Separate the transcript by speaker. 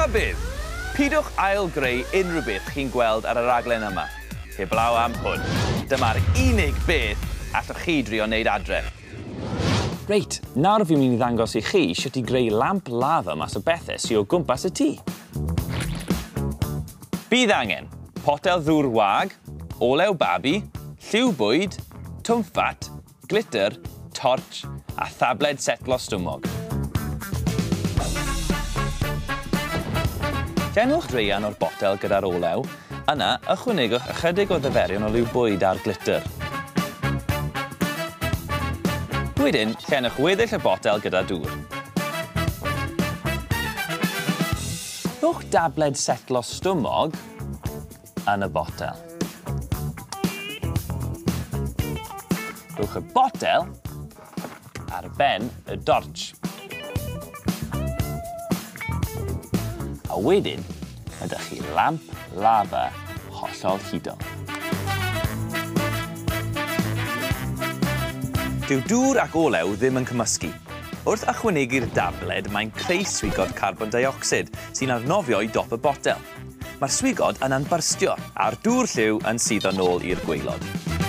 Speaker 1: Rhybudd! Pidwch ail-greu unrhyw beth chi'n gweld ar y raglen yma. Heblaw am hwn. Dyma'r unig beth allwch chi drio wneud adre. Reit, nawr fi'n mynd i ddangos i chi sut i greu lamp lava mas o bethau sy o gwmpas y tŷ. Bydd angen potel ddŵr wag, olew babi, lliw bwyd, twmffat, glitter, torch a thabled setlo stumog. Llenwch draean o'r botel gyda'r olew, yna ychwanegwch ychydig o ddiferion o liw bwyd a'r glitter. Wedyn, llenwch weddill y botel gyda dŵr. Rhowch dabled setlo stumog yn y botel. Rhowch y botel ar ben y dorch. A wedyn, mae 'da chi lamp lava hollol hudol. Dyw dŵr ac olew ddim yn cymysgu. Wrth ychwanegu'r dabled, mae'n creu swigod carbon dioxid sy'n arnofio i dop y botel. Mae'r swigod yna'n byrstio, a'r dŵr lliw yn suddo nôl i'r gwaelod.